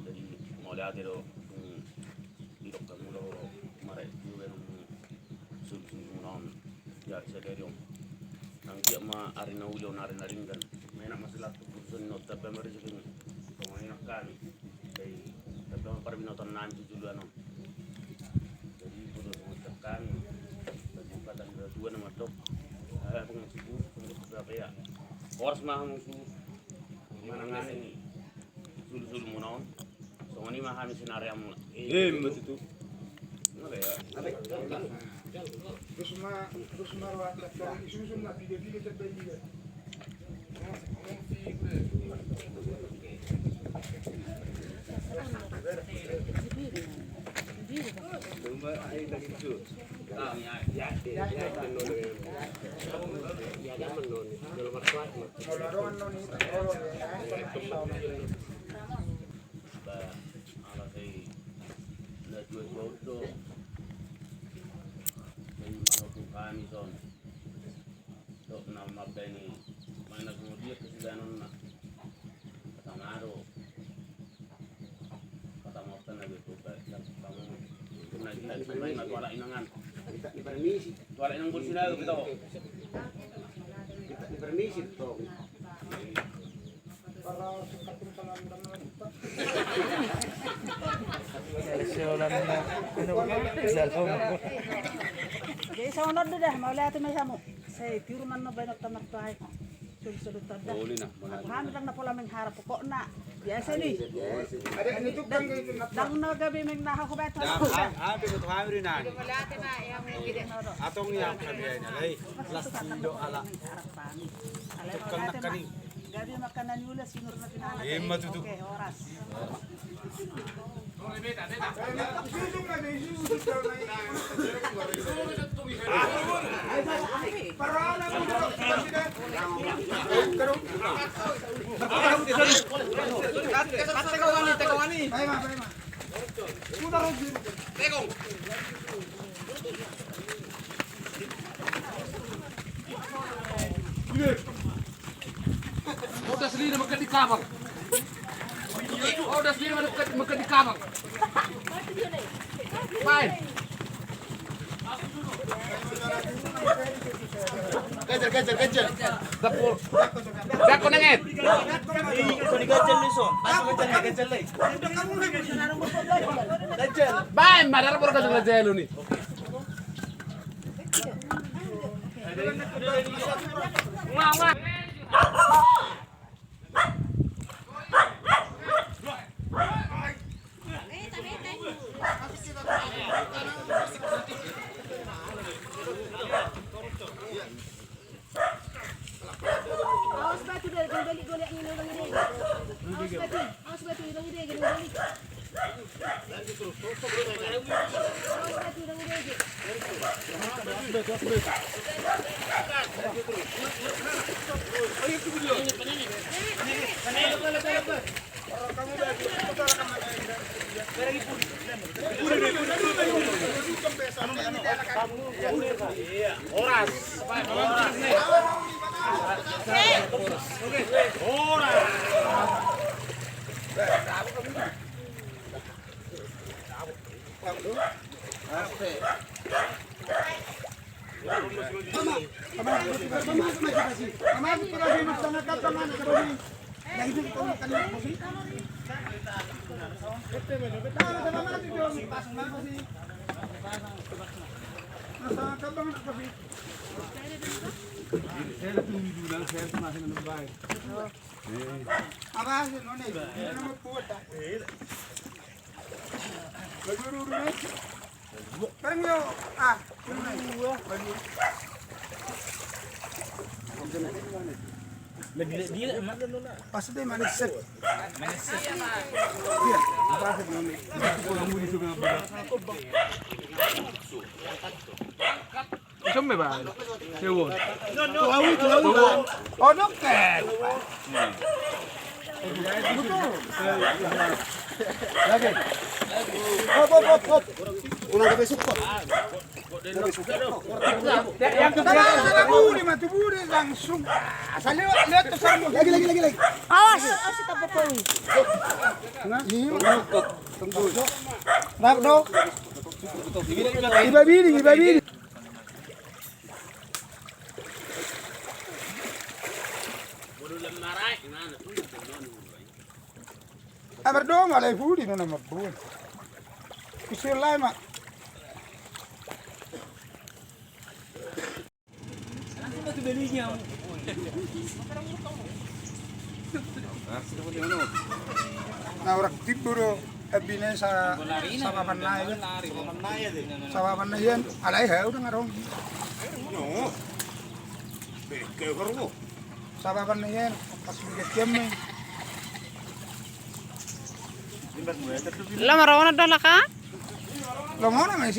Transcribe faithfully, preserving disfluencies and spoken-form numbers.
Jadi mauliate do. Didok hamu do marek juga nang sumsum muna on. Ya sadari on. Nang dia ma ari na uli on ari na denggan. Menak masilat tu putusan ni nota pe marisi kami. Songon i nang hami. Jadi tapi ma parbinotan nami tu juluan on. Jadi putus nota kami. Jadi kata dua nama dok. Eh pengen sibuk untuk berapa ya? Horas ma hamu su. Manangani sulu-sulu muna on. Songon i ma hami sinari amuna. Ima tutu. Terus ma, terus ma roa, isusun ma video-video terbaik dia. Ba ala sai na dua dua do. Sai manopung hami son. Dok na mambaen i mana songon dia kesidanonna. Kata maro. Kata maro na dia tu ba. Kata maro. Na dia tu ba na tuala inangan. Tuala inang kursi na gitu. Permisi tu. Jadi songon on do da, mauliate ma i hamu. Sai tiur ma annon baenonta martua i. Solu-solu tanda. Hami ndang na pola mengharap pokokna. Biasa ni. Ndang na gabe meng na haho baen tu hamu. Hami pe tu hami rinani. Atong i hami hami ai na lai. Las tido ala. Tukang nakaning. Ima tutu. Odas lina mangkadi kabang. Odas lina mangkadi kabang. Baen. Ganjel, ganjel, ganjel. Dapur. Dapur nengen. Ganjel, ganjel, ganjel. Baen ma dapur ganjel, ganjel ni. Awas batu dari goli-goli angin orang ini. Awas batu, awas batu orang ini goli-goli. Horas. Horas. Apa hasil nona itu? Ini nama kuat tak? Baju dulu nih. Barang yo. Ah, dulu nih. Baju. Dilek-dilek ma. Pas dia manis set. Isombe bang. Sewon. Tuawi, tuawi bang. Odok kan. Lagi. Hop, hop, hop, hop. Unang gabe support. Budi ma tu budi langsung. Asal lewat, lewat tu sana. Lagi, lagi, lagi, lagi. Awas. Awas, tak betul. Nah, ini. Tunggu. Nah, do. Iba bini, iba bini. Abar do ma lai budi nuna mabun. Usul lai ma. Na orang tibu do. Abinesa sababan nai. Sababan nai alai hau dengan rong. Sababan nai pas bikin kami. Lama rawana dah lah kan? Lama mana mai